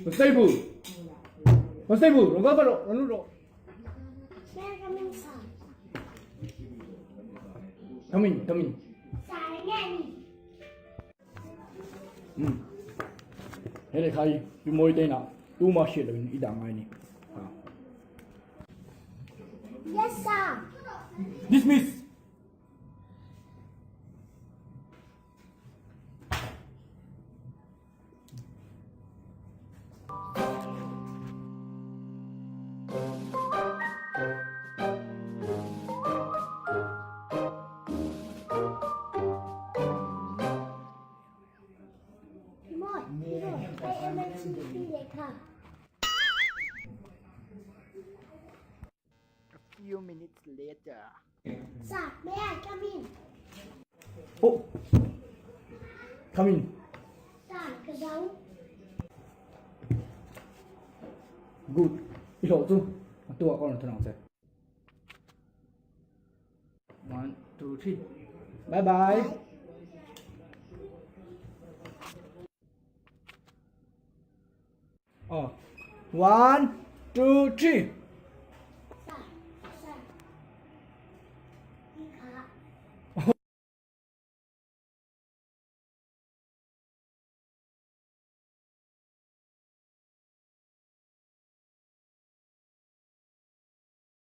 Constable! Constable, rawn kal vat rawh, rawn lut rawh. Come in, come in. He lehkha hi Pi Mawi te inah tuma hriat loin i dah ngai a ni. Yes sir. Dismiss. A few minutes later. Sir, may I come in? Oh, come in. Sir, ka zo. Good. I hlawh chu a tu ah ka rawn thun ang che. 1, 2, 3. Bye bye. Oh. 1, 2, 3.